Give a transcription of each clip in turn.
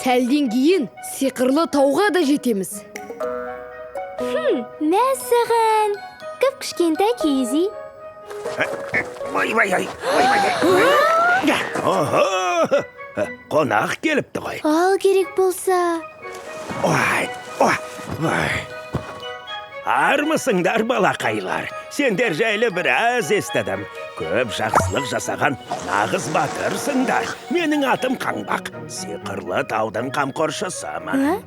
Сәлден кейін сиқырлы тауға да жетеміз. Мәссаған, кіп-кішкентай киіз үй. Ойбай ай, ойбай ай. Охо, қонақ келіпті ғой. Ал керек болса. Ой, ой, ой. Армысыңдар, балақайлар. Сендер жайлы біраз естідім. Көп жақсылық жасаған нағыз батырсыңдар. Менің атым Қаңбақ. Сиқырлы таудың қамқоршысымын.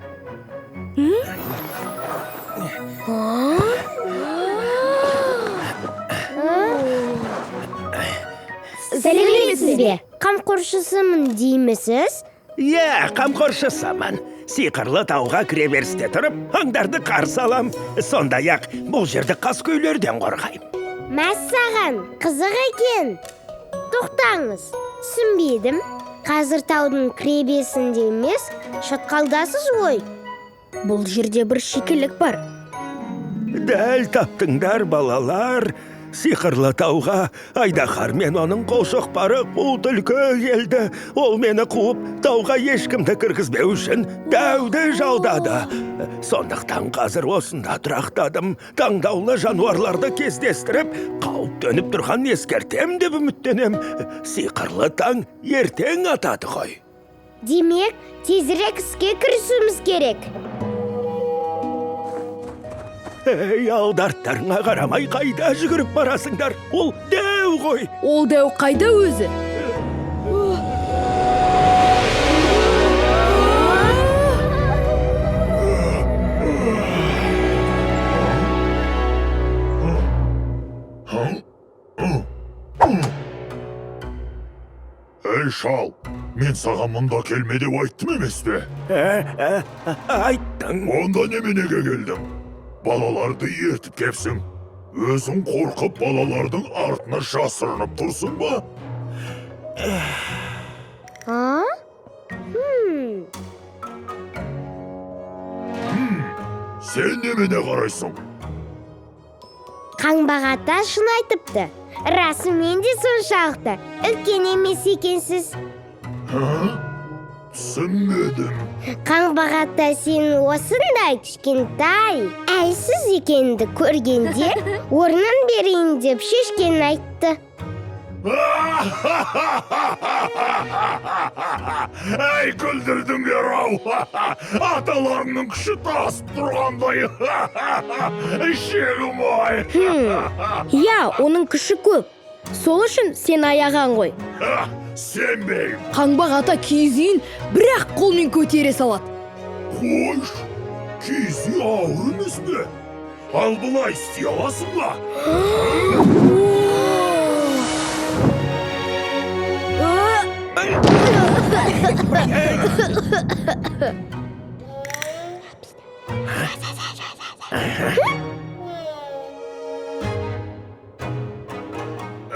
Сәлеметсіз бе? Қамқоршысымын деймісіз? Иә, қамқоршысымын. Сиқырлы тауға кіреберісте тұрып, аңдарды қарсы алам. Сондай-ақ бұл жерді қаскөйлерден қорғаймын. Мәссаған, қызық екен. Тоқтаңыз, түсінбедім. Қазір таудың кіреберісінде емес, шатқалдасыз ғой. Бұл жерде бір шикілік бар. Дәл таптыңдар, балалар. Сиқырлы тауға айдаһар мен оның қолшоқпары қу түлкі келді. Ол мені қуып, тауға ешкімді кіргізбеу үшін дәуді жалдады. Сондықтан қазір осында тұрақтадым. Таңдаулы жануарларды кездестіріп, қауіп төніп тұрғанын ескертем деп үміттенем. Сиқырлы таң ертең атады ғой. Демек, тезірек іске кірісуіміз керек. Ей, алды-арттарыңа қарамай қайда жүгіріп барасыңдар? Ол дәу ғой. Ол дәу қайда өзі? Ей, шал, мен саған мұнда келме деп айттым емес пе? Айттың. Онда неменеге келдің? Балаларды ертіп кепсің. Өзің қорқып балалардың артына жасырынып тұрсың ба? А? Хм. Сен немене қарайсың? Қаңбақ ата шын айтыпты. Расымен де соншалықты үлкен емес екенсіз. Түсінбедім. Қаңбақ ата сенің осындай кішкентай, әлсіз екеніңді көргенде орнын берейін деп шешкенін айтты. Әй, күлдірдіңдер ау! Аталарыңның күші тасып тұрғандай. Ішегім ай! Иә, оның күші көп. Сол үшін сен аяған ғой. Сенбеймін. Қаңбақ ата киіз үйін бір-ақ қолмен көтере салады. Қойш, киіз үй ауыр емес пе? Ал былай істей аласың ба?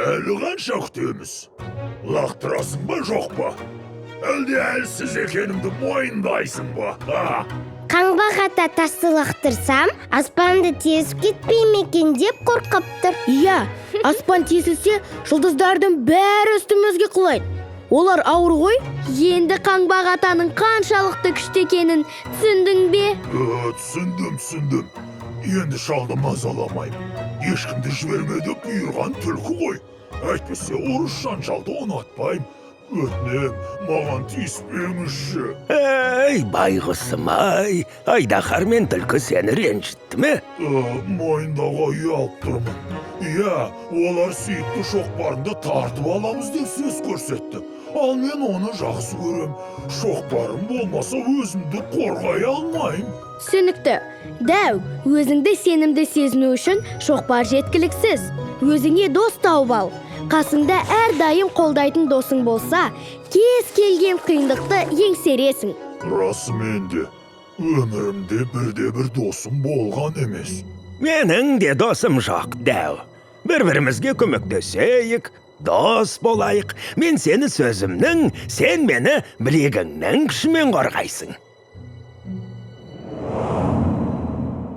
Әлі қанша күтеміз? Лақтырасың ба, жоқ па? Әлде әлсіз екенімді мойындайсың ба? А? Қаңбақ ата тасты лақтырсам, аспанды тесіп кетпей ме екен деп қорқып тұр. Иә, аспан тесілсе, жұлдыздардың бәрі үстімізге құлайды. Олар ауыр ғой. Енді Қаңбақ атаның қаншалықты күшті екенін түсіндің бе? Түсіндім, түсіндім. Енді шалды мазаламаймын. Ешкімді жіберме деп бұйырған түлкі ғой. Әйтпесе ұрыс жанжалды ұнатпаймын. Өтінем, маған тиіспеңізші. Ей, байғұсым ай, айдаһар мен түлкі сені ренжітті ме? Мойындауға ұялып тұрмын. Иә, олар сүйікті шоқпарымды тартып аламыз деп сөз көрсетті. Ал мен оны жақсы көрем. Шоқпарым болмаса өзімді қорғай алмаймын. Түсінікті. Дәу, өзіңді сенімді сезіну үшін шоқпар жеткіліксіз. Өзіңе дос тауып ал. Қасыңда әрдайым қолдайтын досың болса, кез келген қиындықты еңсересің. Расымен де, өмірімде бірде-бір досым болған емес. Менің де досым жоқ, дәу. Бір-бірімізге көмектесейік, дос болайық. Мен сені сөзімнің, сен мені білегіңнің күшімен қорғайсың.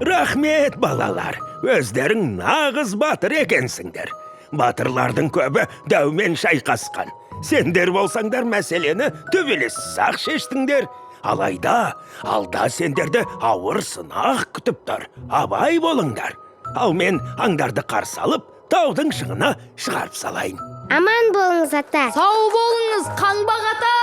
Рахмет, балалар. Өздерің нағыз батыр екенсіңдер. Батырлардың көбі дәумен шайқасқан. Сендер болсаңдар мәселені төбелессіз-ақ шештіңдер. Алайда алда сендерді ауыр сынақ күтіп тұр. Абай болыңдар. Ал мен аңдарды қарсы алып, таудың шыңына шығарып салайын. Аман болыңыз, ата. Сау болыңыз, Қаңбақ ата!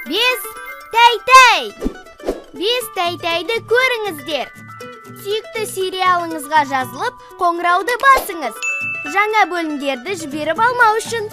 Бес тәй-тәй! Бес тәй-тәйді көріңіздер. Сүйікті сериалыңызға жазылып, қоңырауды басыңыз. Жаңа бөлімдерді жіберіп алмау үшін.